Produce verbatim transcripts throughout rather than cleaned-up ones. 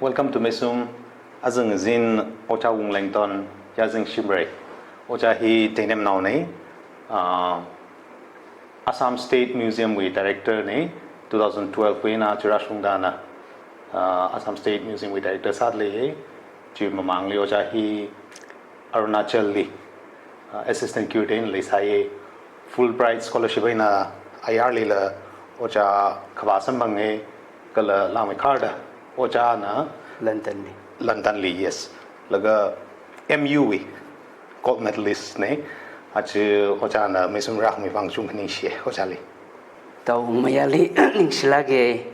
Welcome to Meisum. Azing zin Oja Wunglengton, Yazing Shimray. Oja hi Teinem naone. Uh, Assam State Museum wui director ne. two thousand twelve wui na chura shungda na, uh, Assam State Museum wui director sāda lei. Chi mamangli Oja hi Arunachal li, uh, assistant curator eina leisāye. Fulbright scholarship eina ayarlila Oja khavā samphanga, kala langmeikharda Ojana London li. London li, yes. Laga M U wui gold medalist ne. Aja Ojana Meisum rākhami vang chungkha ningshiye Ojali. Tau mayali ningshilāka,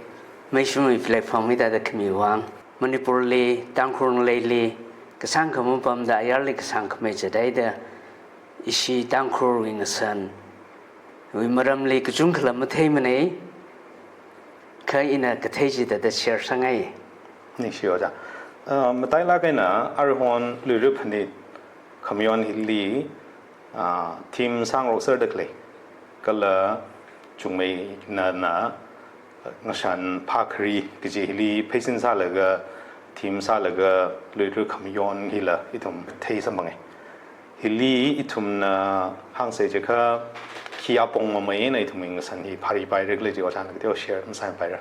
Meisum wui platform mida da khami vang. Manipur li, Tangkhul ngaleili, kasāng khamapamda ayarli kasāng khamei chadaida, ishi Tangkhul wui ngasan wui maramli kachungkhala matheimana, kha ina kathei chida da share sāngai. Ningshi Oja. Uh, matailāk eina aruihon Luira Phanit khamayon hili, uh, theme sāngarok sāda khalei. Kala chungmeina na, ngashan phākhari kaji hili pheisin sālaga, theme sālaga, Luira khamayon hila ithum thei samphanga. Hili ithumna hāngsa chiakha khi apong mamei eina ithum ngashan hi phāripaira khala chi Ojana kateo share masāpaira.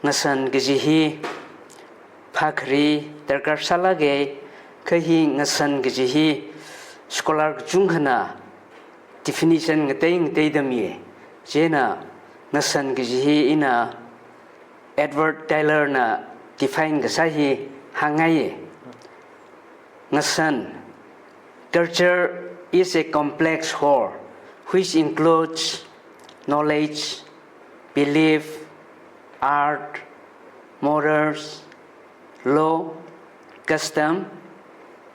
Ngashan kaji hi phākhari darkar sālāka, kha hi ngashan kaji hi scholar kachungkhana definition ngatei ngateida miya. Chieina ngashan kaji hi ina Edward Tylor na define kasā hi hāngngaiya. Ngashan, culture is a complex whole which includes knowledge, belief, art, morals, law, custom,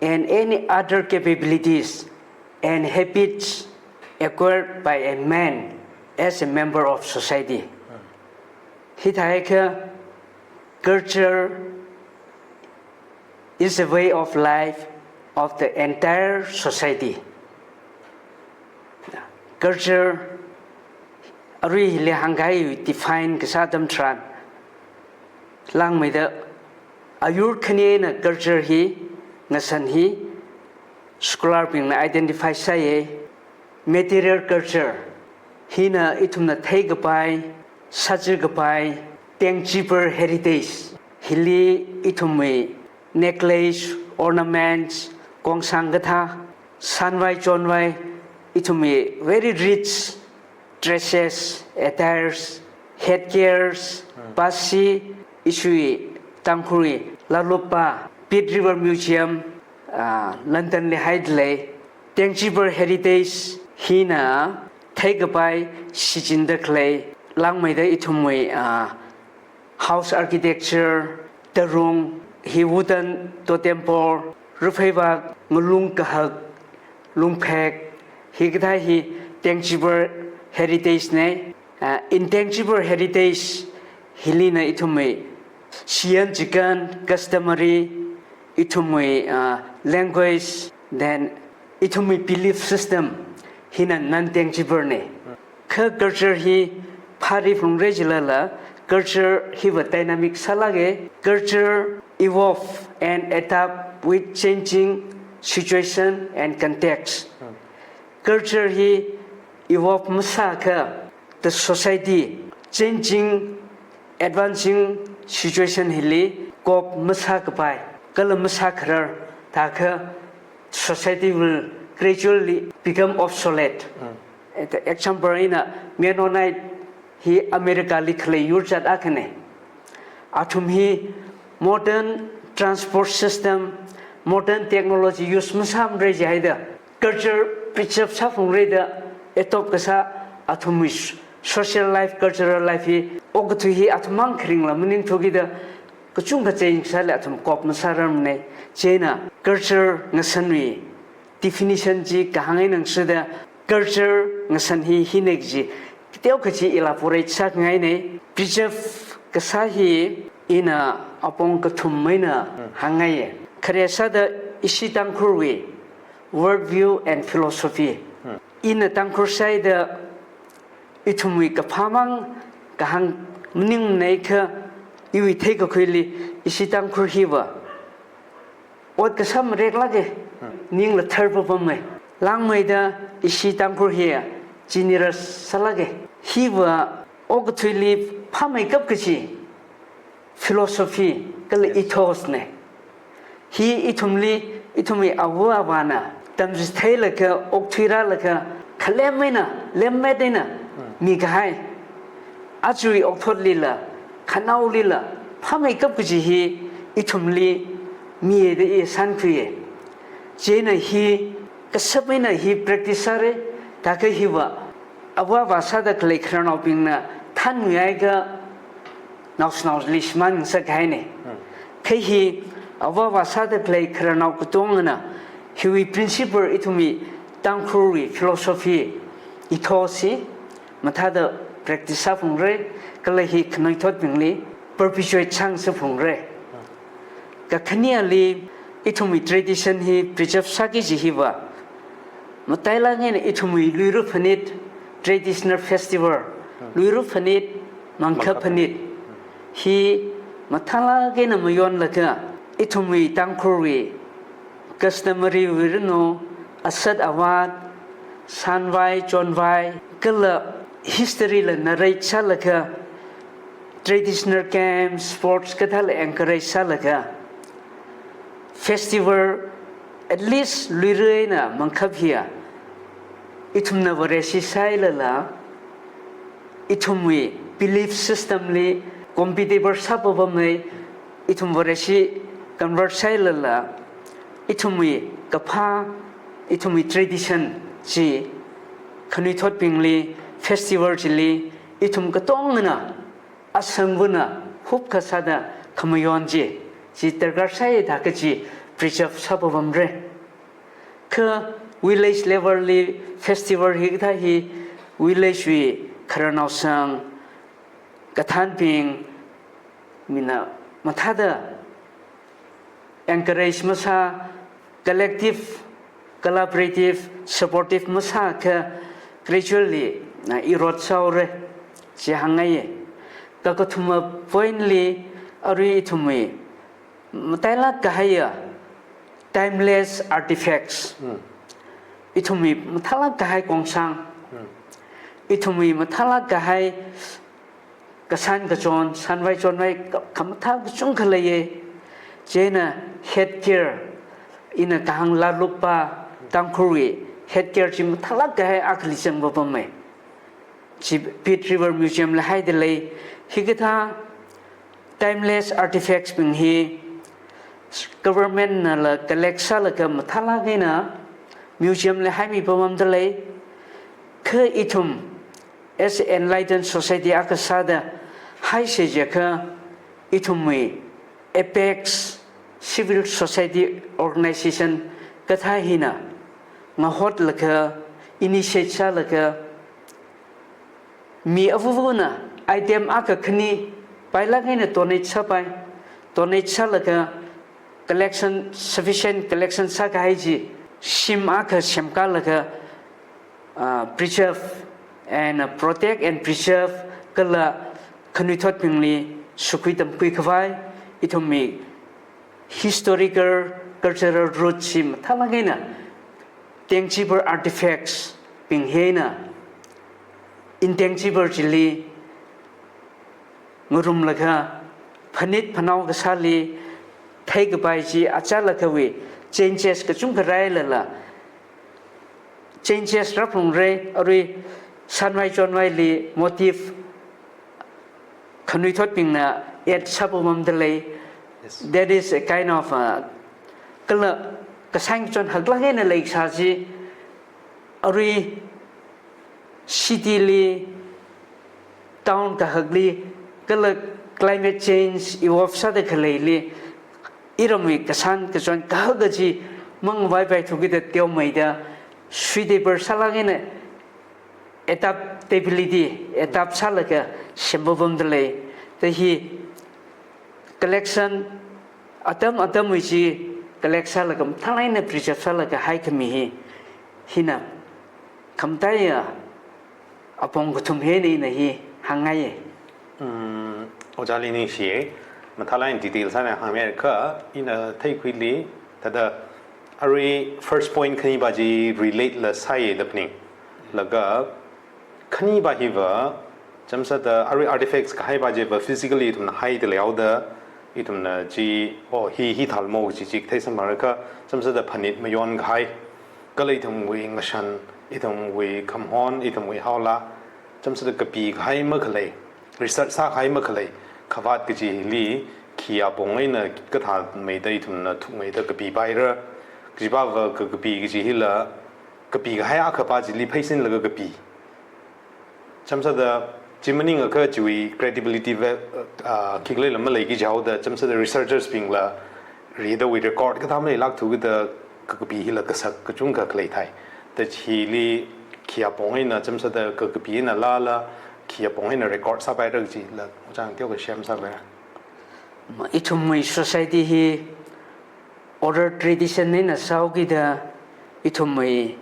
and any other capabilities and habits acquired by a man as a member of society. Hithākha culture is a way of life of the entire society. Culture, arui hili hāngkahai define kasā atam tharan, langmeida ayur khani eina culture hi, ngashan hi, scholar bingna identify sāya. Material culture, hina ithumna theikapai, sāchikapai, tangible heritage. Hili ithumwui necklace, ornaments, kongsang kathā, sanvai chonvai, ithumwui very rich dresses, attires, headgears, pasi, ishiwui Tangkhulwui laluppa, Pitt River Museum, ah, London li haida lei, tangible heritage hina theikapai shichinda khalei, langmeida ithumwui, ah, house architecture, tarung, hi wooden totem pole, rupheivak, ngalung kahak, lungphek, hikathā hi tangible heritage na, ah, intangible heritage, hilina ithumwui shiyan chikan, customary, ithumwui, ah, language, then ithumwui belief system, hina non-tangible na. Kha culture hi phāri phungra jilala, culture hiva dynamic sālāka, culture evolve and adapt with changing situation and context. Culture hi evolve masākha, the society changing, advancing situation hili cope masākapai, kala masākharar, thākha society will gradually become obsolete. Example eina, Mennonite hi America li khalei yur jat akhana. Athum hi modern transport system, modern technology use masāmara jihaida, culture preserve sāphungra da adopt kasā athumwui social life, cultural life hi, okathui hi athum mang kharingla maningthukida, kachungkha change sāli athum cope masārarmana. Chieina culture ngashanwui definition chi kahāng eina ngasoda, culture ngashan hi hina kaji kateokha chi elaborate sāngaina. Preserve kasā hi ina apong kathum eina hāngngaiya. Khare sāda ishi Tangkhulwui world view and philosophy. Ina Tangkhul sāhaida ithumwui kaphā mang kahāng maningmana kha, Iwui theikakhuili ishi Tangkhul hiva ot kasā mareklāka, ningla tharpapamma. Langmeida ishi Tangkhul hi generous sālāka. Hiva okathuili phāmeikap kaji philosophy kala ethos na. Hi ithumli, ithumwui ava avāna tamchitheilaga, okthuirālaga, khalem eina, lemmet eina mikahai, ajawui okathutlila, khanaolila phāmeikap kaji hi ithumli miya da i sānkhuiya. Chieina hi kashap eina hi practice sāra, thākha hiva ava avā sāda khalei khararnaobingna thānngaikha naoshinaoli shimān ngasakhaina. Kha hi ava avā sāda khalei khararnao katongana hiwui principle, ithumwui Tangkhulwui philosophy, ethos hi mathāda practice sāphungra, kala hi khanuithotbingli perpetuate sāngasaphungra. Kakhaneli ithumwui tradition hi preserve sāki kaji hiva matailāk eina ithumwui Luira phanit, traditional festival, Luira phanit, Mangkhap phanit hi mathālāk eina mayonlaga, ithumwui Tangkhulwui customary wui rino, asat avat, sanvai chonvai kala history la narrate sālaga, traditional games, sports kathāla encourage sālaga, festival, at least Luira eina Mangkhap hiya ithumna Vareshi sāhailala, ithumwui belief system li compatible sāpapamma. Ithum Vareshi convert sāhailala, ithumwui kaphā, ithumwui tradition chi khanuithotbingli, festival chili ithum katongana asangvana hupkha sāda khamayon chi, chi darkar sāya da kaji preserve sāpapamra. Kha village level li festival hikathā hi village wui khararnaoshang, kathānbing, mina mathāda encourage masā, collective, collaborative, supportive masākha gradually, na, erode sāhaora, chi hāngngaiya. Kakathuma point li arui ithumwui matailāk kahaiya timeless artifacts. Ithumwui mathālāk kahai kongshang. Ithumwui mathālāk kahai kasān kachon, sanvai chonvai ka-, khamathā kachungkha leiya. Chieina headgear, ina kahāng lalukpa, Tangkhulwui headgear chi mathālāk kahai akhali zangpapamma. Chi Pitt River Museum la haida lei. Hikathā timeless artifacts bing hi government nala collect sālaga mathālāk eina museum la haimipamda lei. Kha ithum as enlightened society akha sāda haisa jiakha, ithumwui apex civil society organization kathā hina ngahotlaga, initiate sālaga, mi avuvuna item akha khani pailāk eina donate sāpai, donate sālaga collection, sufficient collection sākahai chi shim akha semkalaga, ah, preserve and, ah, protect and preserve kala khanuithotbingli sākhui tamkhui khavai, ithumwui historical, cultural roots chi mathālāk eina tangible artifacts bing hi eina intangible chili ngarumlaga, phanit phanao kasāli theikapai chi achālakhawui changes kachungkha rāhailala, changes rāphalungra. Arui sanvai chonvaili motif khanuithotbingna add sāpamda lei. Yes. That is a kind of, uh, kala kasāng kachon haklāk eina leikasā chi, arui city li, town kahakli, kala climate change evolve sāda khaleili, iramwui kasāng kachon kahak kaji mangvaipai thukida teomeida, suitable sālāk eina adaptability, adapt sālaga sempapamda lei. Thāda hi collection, atam atamwui chi collect sālaga mathālāk eina preserve sālaga haikhami hi, hina khamataiya apong kathum hi eina hi hāngngaiya. Hmm, ojāli ningshiya. Mathālāk eina detail sāna hāngmeirakha, ina theikhuili, thāda arui first point khanipa chi relate la sāya da phaning. Laga khanipa hiva, chāmsāda arui artifacts kahaipa chiva physically ithumna haida leihaoda, ithumna chi, oh, hi, hi thālmo chi chi theisāmeirakha, chāmsāda phanit mayon kahai, kala ithumwui ngashan, ithumwui khamahon, ithumwui haola, chāmsāda kapi kahai makhalei, research sākahai makhalei, khavāt kachili khi apong eina kathāmeida ithumna thukmeida kapipaira, kajipava ka, kapi kachi hila, kapi kahai akhapa chili pheisinlaga kapi. Chāmsāda chi maningakha chiwui credibility va, ah, khikhalei lam maleiki jihaoda, chāmsāda researchers bingla, ridawui record kathā maleilākthu kida ka, kapi hila kasak kachungkha khalei thai. Da chili khi apong eina chāmsāda ka, kapi eina lala, khi apong eina record sāpaira kachila, ojāna teokha share sāpaira. Ma, ithumwui society hi oral tradition eina sāhaokida, ithumwui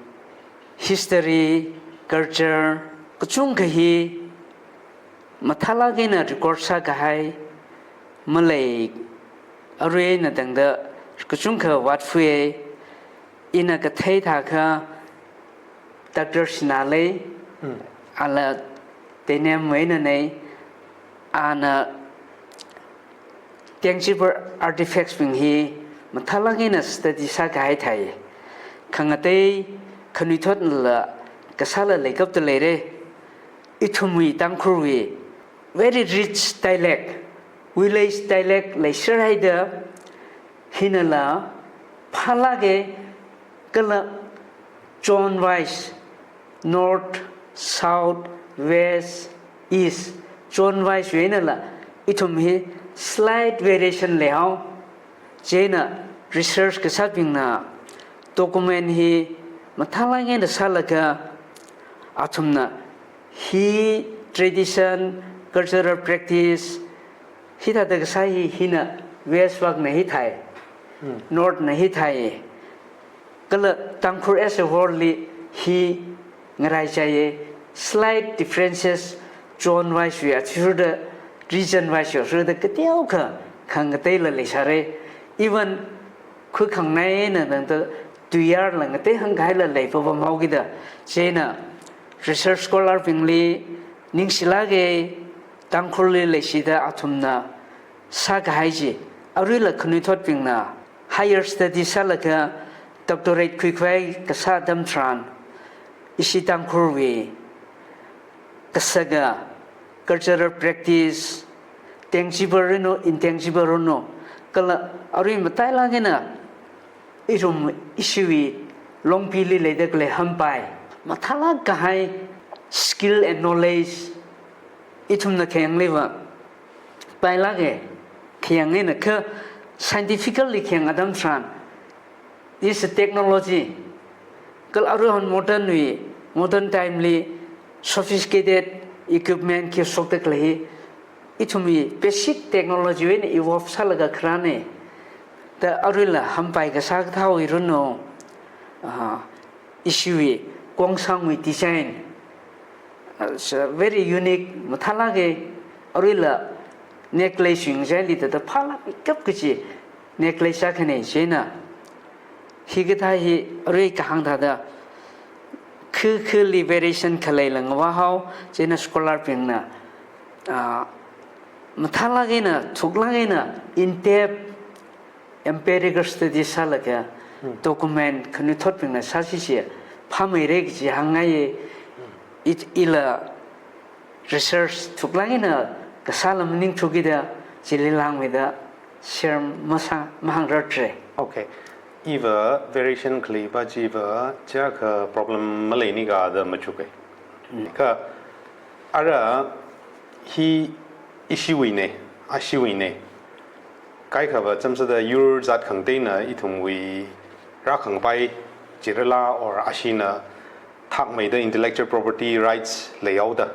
history, culture, kachungkha hi mathālāk eina record sākahai malei, arui eina tangda kachungkha vātfui. Ina kathei thākha Doctor Sinalei, Hmm. ala Teinem wui einanei, ana tangible artifacts bing hi mathālāk eina study sākahai thai. Khangatei khanuithotla kasāla leikapta leira. Ithumwui Tangkhulwui very rich dialect, village dialect leisāhaida, hinala phālāka, kala zone wise, north, south, west, east, zone wise wui einala ithum hi slight variation leihao. Chieina research kasābingna document hi mathālāk eina sālaga, athumna hi tradition, cultural practice, hithāda kasā hi, hina west vakna hithai, Hmm. north na hithai, kala Tangkhul as a whole li hi ngaraichāya, slight differences, zone wise wui athishurda, region wise wui athishurda kateokha khangateila leisāra. Even khuikhangnai eina tangda tuiyarla ngatei hāngkahaila leipapam haokida. Chieina research scholar bingli ningshilāka, Tangkhulli leishida athumna sākahai chi, aruila khanuithotbingna higher study sālaga doctorate khuikhavai kasā atam tharan, ishi Tangkhulwui kasaka, cultural practice, tangible ranu, intangible ranu, kala arui matailāk eina ithum ishiwui Longpili leida khalei hampai, mathālāk kahai skill and knowledge ithumna khayangli va pailāka, khayang eina kha scientifically khayang atam tharan, this technology, kala aruihon modern wui, modern time li sophisticated equipment khi shokda khalei hi, ithumwui basic technology wui eina evolve sālaga kharāna. Da aruila hampai kasā kathā wui ranu, ah, ishiwui kongsangwui design, ah, it's a very unique, mathālāka, aruila necklace wui ngachaili thāda phālāk kap kachi necklace sākhanei chieina. Hikathā hi arui kahāng thāda khi khi li variation khaleila ngavā hao, chieina scholar bingna, ah, mathālāk eina, thuklāk eina, in depth, empirical study sālaga, Hmm. document khanuithotbingna sāsi chi phāmeira kaji hāngngaiya. Hmm. It, ila research thuklāk eina kasāla maningthukida, chili langmeida share masā, mahāngrartra. Okay. Iva variation khaleipa chiva chiyākha problem maleini kha da machuka. Hmm. Kha ara hi ishiwuina, ashiwuina. Kaikhava chamsāda yur zat khangateina ithumwui rākhangpai jirala or ashina thakmeida intellectual property rights leihaoda,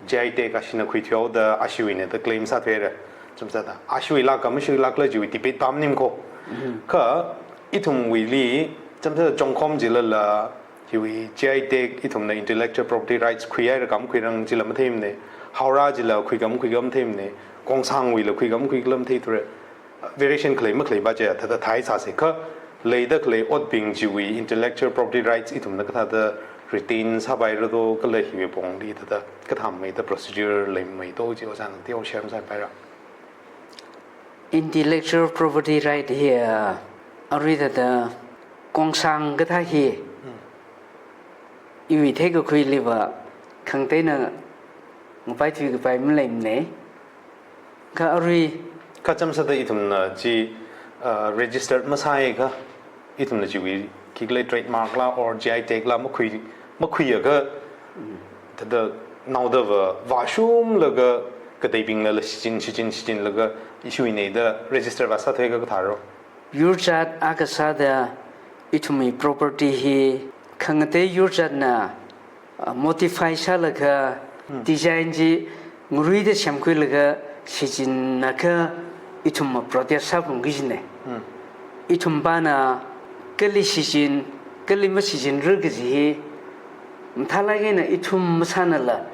G I tag ashina khuithuihaoda ashiwuina da claim sāthuira. Chamsāda ashiwuilāka mashiwuilākla chiwui debate pam nim ko. Mhm. Kha ithumwuili chamsāda chongkhom jilala hiwui G I tag ithumna intellectual property rights khuihaira ka makhuirang chila matheimana. Haora chila khuikam khuikam theimane, Kongsangwuila khuikam khuikam theithura. Variation khalei makhalei ba chiya thāda thāi sāsa kha, leida khalei otbing chiwui intellectual property rights ithumna kathāda retain sāpaira do, kala hiwui pongli thāda kathāmeida procedure leimei do chi ojāna teoshare sāpaira. Intellectual property right hi, uh, arui thāda Kongsang kathā hi, iwui theikakhuiliva khangateina ngapaithui kapai maleimane. Kha arui kha chāmsāda ithumna chi, uh, registered masāi kha, ithumna chiwui khikhalei trademark la or G I tag la makhui, makhuiakha, thāda naodava vāshumlaga kateibinglala shichin, shichin, shichinlaga issue inei da register vāsāthuiakha kathāro. Yurchat akha sāda ithumwui property hi khangatei yurchatna, uh, modify sālaga, design chi ngaruida semkhuilaga shichinakha ithumva protest sāphungki kajina. Ithumpana kali shichin, kali mashichinra kaji hi mathālāk eina ithum masānala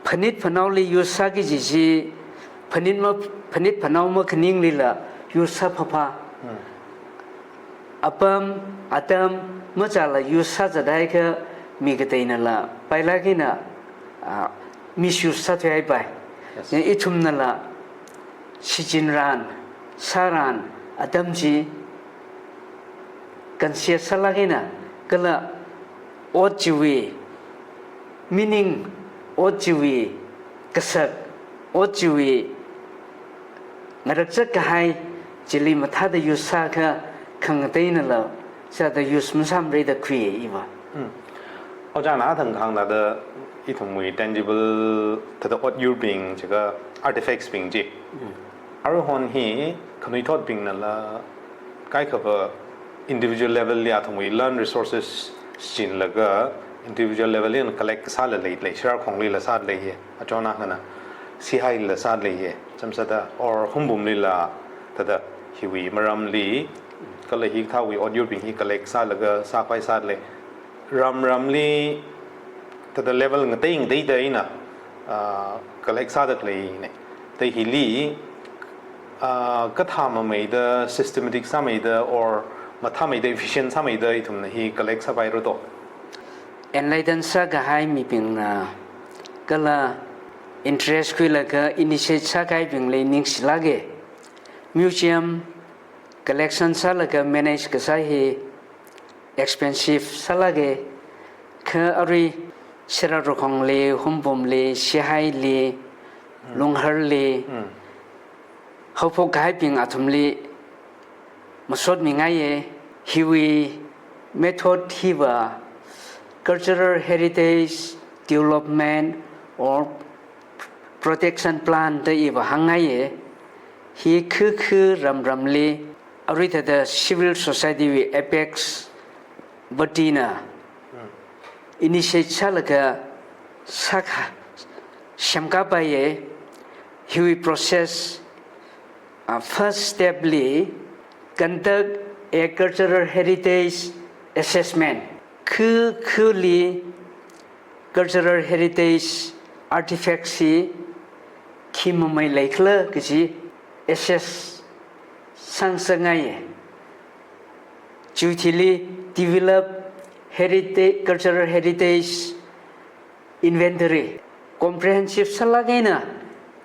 phanit phanaoli use sāki kaji chi, phanit ma, phanit phanao makhaninglila use sāphaphā. Apam, atam machāla use sāzat haikha mi kateinala pailāk eina, ah, misuse sāthuihaipai. Yes. Ithumnala shichinran, sāran, atam chi conscious sālāk eina, kala ot chiwui meaning, ot chiwui kasak, ot chiwui ngarakzat kahai chili mathāda use sākha khangateinala sāda use masāmara da khuiya iva. Ojāna athang kahāng thāda ithumwui tangible thāda ot yurbing chiakha artifacts bing chi. Aruihon hi khanuithotbingnala kaikhava individual level li athumwui learned resources shichinlaga individual level li collect sāla lei, lei, Sherard Khonglila sālei hi, achona khana Sihaila sālei hi, chāmsāda or Hungpungli la, thāda hiwui maramli, kala hikathāwui ot yurbing hi collect sālaga sākhavai sālei. Ram ramli, thāda level ngatei ngateida eina, ah, collect sāda khaleina. Thāda hili, ah, kathāmameida, systematic sāmeida, or mathāmeida, efficient sāmeida, ithumna hi collect sāpaira do. Enlighten sākahai mibingna, kala interest khuilaga initiate sākahaibingli ningshilāka. Museum collection sālaga manage kasā hi expensive sālāka. Kha arui Sherard Khongli, Hungpungli, Sihaili, Lungharli, haophok kahaibing athumli masotmingaiya. Hiwui method hiva cultural heritage development or protection plan da iva hāngngaiya. Hi khikhi ramramli arui thāda civil society wui apex body na initiate sālaga sākha, semkapaiya. Hiwui process, ah, first step li conduct a cultural heritage assessment. Khi khili cultural heritage artifacts hi khi mamei leikhala kaji assess sāngasakngaiya. Chiwui thili develop heritage, cultural heritage inventory, comprehensive sālāk eina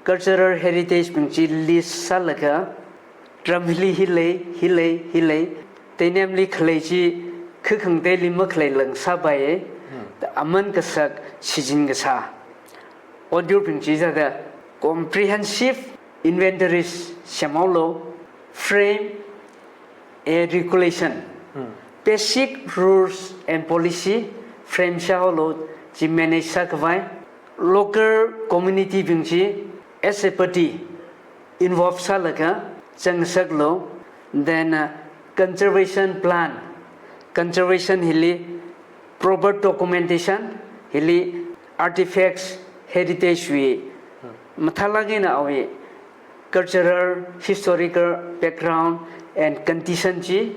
cultural heritage bing chi list sālaga, ram hili hi lei, hi lei, hi lei, teinemli khalei chi khi khangateili makhalei lang sāpaiya. Aman kasak shichin kasā ot yurbing chi thāda comprehensive inventories semhaolu, frame a regulation, basic rules and policy frame sāhaolu, chi manage sākhavai, local community bing chi as a body involve sālaga zang ngasaklu, then, uh, conservation plan, conservation hili proper documentation, hili artifacts, heritage wui mathālāk eina awui cultural, historical background and condition chi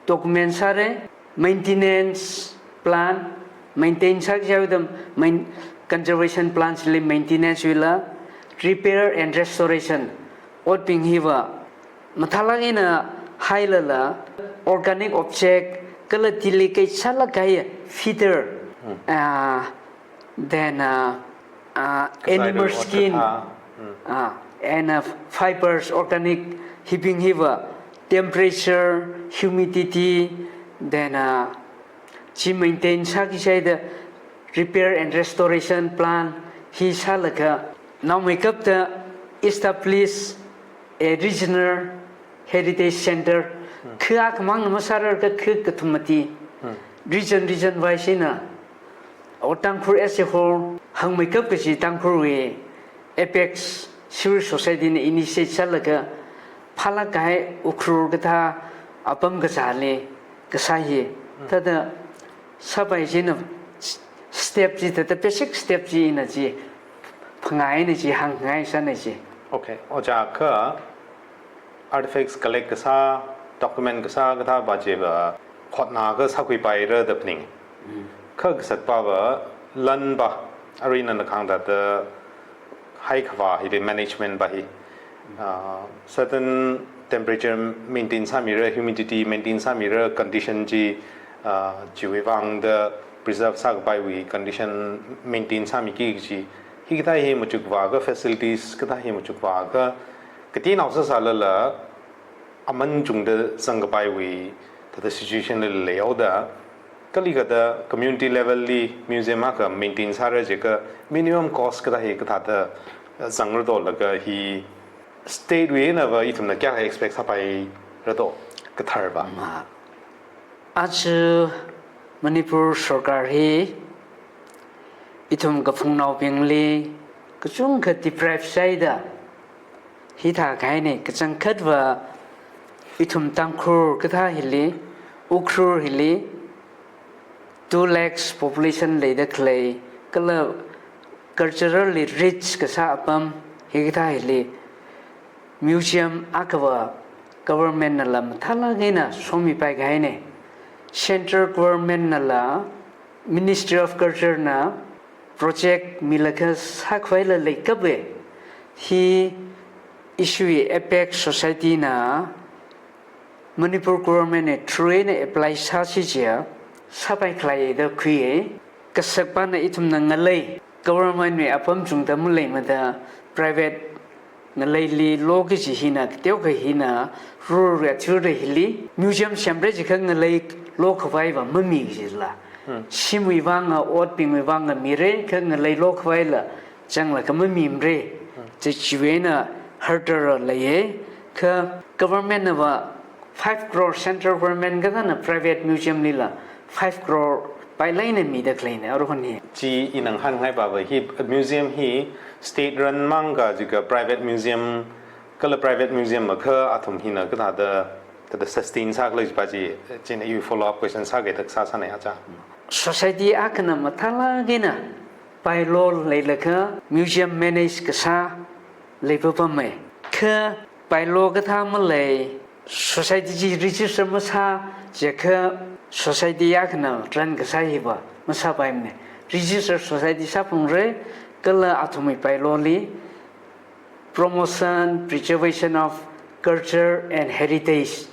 document sāra, maintenance plan, maintain sākhavai atam, main-, conservation plants li maintenance wuila, repair and restoration, otbing hiva mathālāk eina hailala, organic object, kala tili kei sālāk kahai feather, ah, then, ah, ah, animal skin, ah, and, ah, fibers, organic, hibing hiva temperature, humidity, then, ah, chi maintain sāki shaida repair and restoration plan hi sālaga, naomeikapta establish a regional heritage center, khi akhamangna masārar kha khi kathum mati, region, region wise eina, or Tangkhul as a whole, hangmeikap kaji Tangkhulwui apex civil society na initiate sālaga, phālāk kahai Ukhrul kathā apam kazāli kasā hi. Thāda sāpai china step chi, thāda basic step chi ina chi, phangā eina chi hāngngai sāna chi. Okay, ojā kha artifacts collect kasā, document kasā kathā va chiva hotnā kasā khuipaira da phaning. Kha kasakpa va lan va, arui nana kahāng thāda haikhavā hili management va hi, ah, certain temperature maintain sāmira, humidity maintain sāmira, condition chi, ah, chiwui vangda preserve sākapaiwui condition maintain sāmiki kaji. Hikathā hi machukvākha, facilities kathā hi machukvākha, kateonao sāsālala aman chungda zangkapaiwui thāda situation li leihaoda, kali kathāda community level li museum akha maintain sāra jiakha minimum cost kathā hi kathāda zangra do, laga hi state wui einava ithumna kayākha expect sāpaira do, kathar va. Ma, aja Manipur sarkar hi ithum kaphungnaobingli kachungkha deprive sāhaida hithā kahaina. Kachangkhatva ithum Tangkhul kathā hili, Ukhrul hili, two lakhs population leida khalei, kala culturally rich kasā apam hikathā hili museum akhava government nala mathālāk eina somipai kahaina. Central government nala, Ministry of Culture na project milaga sākhuila leikapva, hi issue hi apex society na Manipur government na through eina apply sāsi chiakha sāpai khalei da khuiya. Kasakpana ithumna ngalei, government wui apam chungda maleimada private ngaleili lo kaji hina, kateokha hina, rural areada hili museum semra jiakha ngalei lokhavaiva mami kajila. Shimwui vanga, otbingwui vanga mira, kha ngalei lokhavaila zanglaga mamimara. Chi chiwui eina hurdle leiya. Kha government nava five crore, central government kathāna private museum lila five crore pailāk eina mida khaleina aruihon hi. Chi ina ngahānngai pava hi, museum hi state run mang kajiakha private museum, kala private museum akha athum hina kathāda, kathāda sustain sākhala jipa chi, china iwui follow up question sākida kasā sāna aja. Society akhana mathālāk eina bylaw leilaga museum manage kasā leipapama. Kha bylaw kathā malei, society chi register masā jiakha society akhana run kasā hiva masāpaimana. Register society sāphungra, kala athumwui bylaw li promotion, preservation of culture and heritage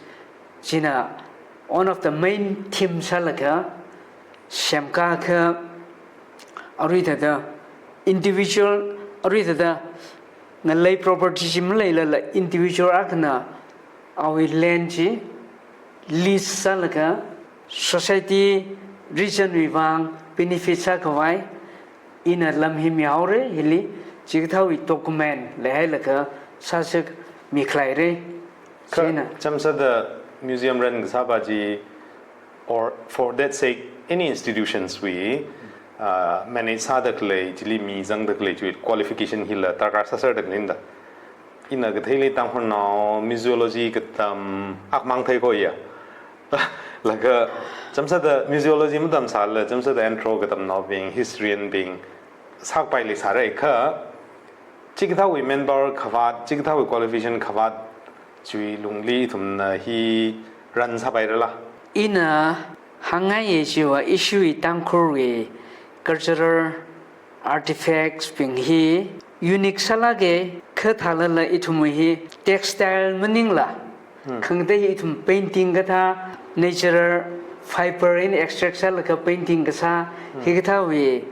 china one of the main theme sālaga semkakha, arui thāda individual, arui thāda ngalei property chi maleilala individual akhana awui land chi lease sālaga society, region wui vang benefit sākhavai ina lam hi mihaora. Hili chikathāwui document leihailaga sāsek mikhalaira. Kha china chamsāda museum run kasāpa chi, or for that sake, any institutions wui, uh, manage sāda khalei, chili mi zangda khalei chiwui qualification hila darkar sāserda khaleina da. Ina katheili Tangkhulnao museology katam akhamang theikhoya. Laga chamsāda museology matamsāla, chamsāda anthro katamnaobing, historian bing sākapai leisāra kha, chikathāwui manpower khavāt, chikathāwui qualification khavāt chiwui lungli ithumna hi run sāpairala? Ina hāngngaiya chiva issue hi Tangkhulwui cultural artifacts bing hi unique sālāka, kha thālala ithumwui hi textile maningla, Hmm. khangatei hi ithum painting kathā, natural fiber eina extract sālaga painting kasā, Hmm. hikathāwui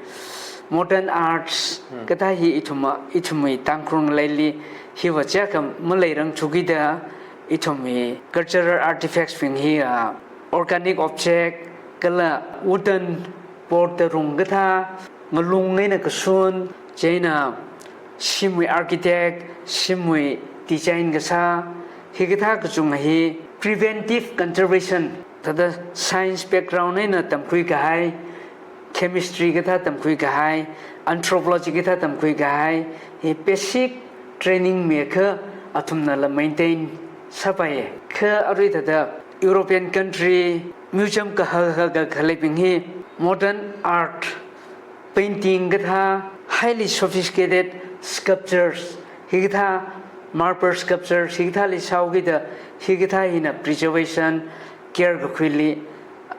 modern arts Hmm. kathā hi ithum, ithumwui Tangkhul ngaleili hiva chiyākha maleirangchukida, ithumwui cultural artifacts bing hi, ah, organic object kala wooden board da rung kathā, ngalung eina kashun, chieina shimwui architect, shimwui design kasā, hikathā kachunga hi preventive conservation, thāda science background eina tamkhui kahai, chemistry kathā tamkhui kahai, anthropology kathā tamkhui kahai, hi basic training miakha athumnala maintain sāpai. Kha arui thāda European country museum kahaka kaleibing hi modern art, painting kathā, highly sophisticated sculptures, hikathā marble sculptures, hikathāli sāhaokida, hikathā hina preservation, care kakhuili,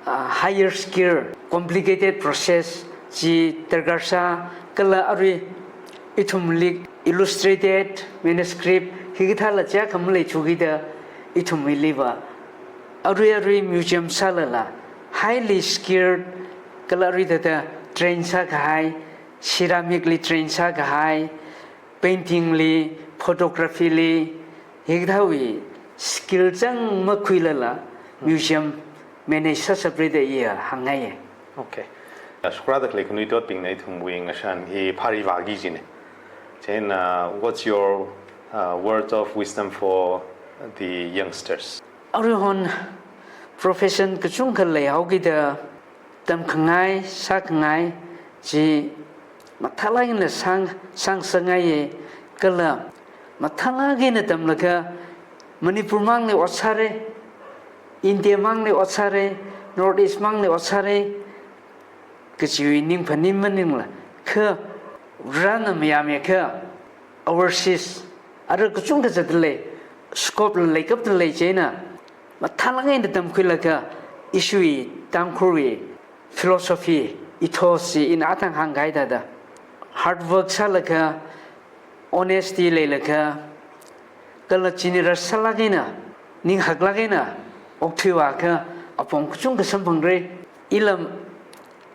ah, higher skill, complicated process chi darkar sā, kala arui ithumli illustrated manuscript, hikathāla chiyākha maleichukida, ithumwuiliva arui arui museum sālala, highly skilled, kala arui thāda train sākahai, ceramic li train sākahai, painting li, photography li, hikathāwui skill chang makhuilala, museum manage sāsāpra da iya hāngngaiya. Okay. Shukrada khalei khanuithotbingna ithumwui ngashan hi phari vāki jina. Then, uh, what's your, uh, words of wisdom for the youngsters? Aruihon profession kachungkha leihaokida, tamkhangai, sākhangai chi mathālāk eina sāng, sāngasakngaiya, kala mathālāk eina tamlaga Manipur mangli ot sāra, India mangli ot sāra, North East mangli ot sāra kajiwui ning phaning maningla, kha rāna mayāmiakha overseas ara kachungkha zatdalei, scope la leikapdalei, chieina mathālāk eina tamkhuilaga ishiwui Tangkhulwui philosophy, ethos chi ina athang hāngkahai thāda, hard work sālaga, honesty leilaga, kala generous sālāk eina, ning haklāk eina okthuiakha apong kachungkha samphangra. Ila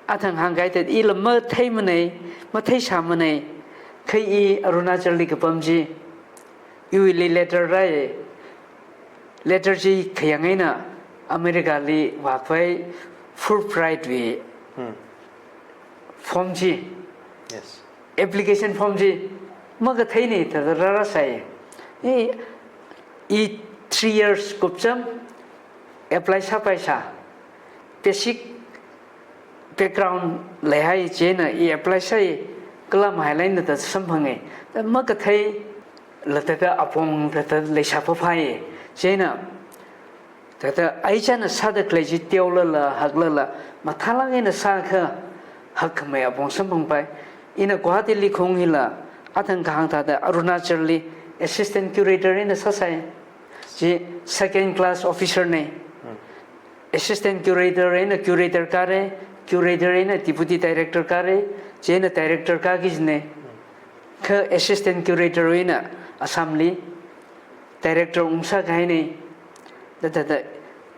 athang hāngkahai thāda, ila matheimanei, matheisāmanei, kha i Arunachal li kapam chi, iwuili letter rāi, letter chi khayang eina America li vākhavai Fulbright wui Hmm. form chi, Yes. application form chi makatheina thāda rārāsai. I, i three years kupcham apply sāpaisā. Basic background leihai, chieina i apply sāi, kala mahailāk eina thāda samphanga. Thāda makatheila thāda apong thāda leisā phāphai. Chieina thāda ai chāna sāda khalei chi teolala, haklala, mathālāk eina sākha hakkhamei apong samphangpai. Ina Guwahati li khaung hila, athang kahāng thāda Arunachal li assistant curator eina sāsai. Chi second class officer na. Hmm. Assistant curator eina curator kāra, curator eina deputy director kāra, chieina director kāki jina. Kha assistant curator eina Assam li director ungsā kahaina. Thāda, thāda,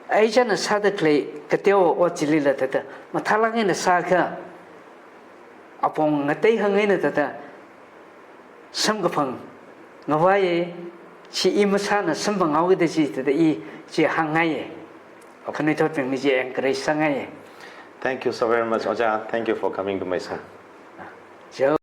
ai chāna sāda khalei kateowa ot chilila thāda mathālāk eina sākha apong ngateihang eina thāda samkaphang ngavaiya, chi i masāna samphanghaokida chi thāda i chi hāngngaiya. Okay. Khanuithotbingli chi encourage sāngaiya. Thank you so very much, Ojā. Thank you for coming to Meisang. Chao.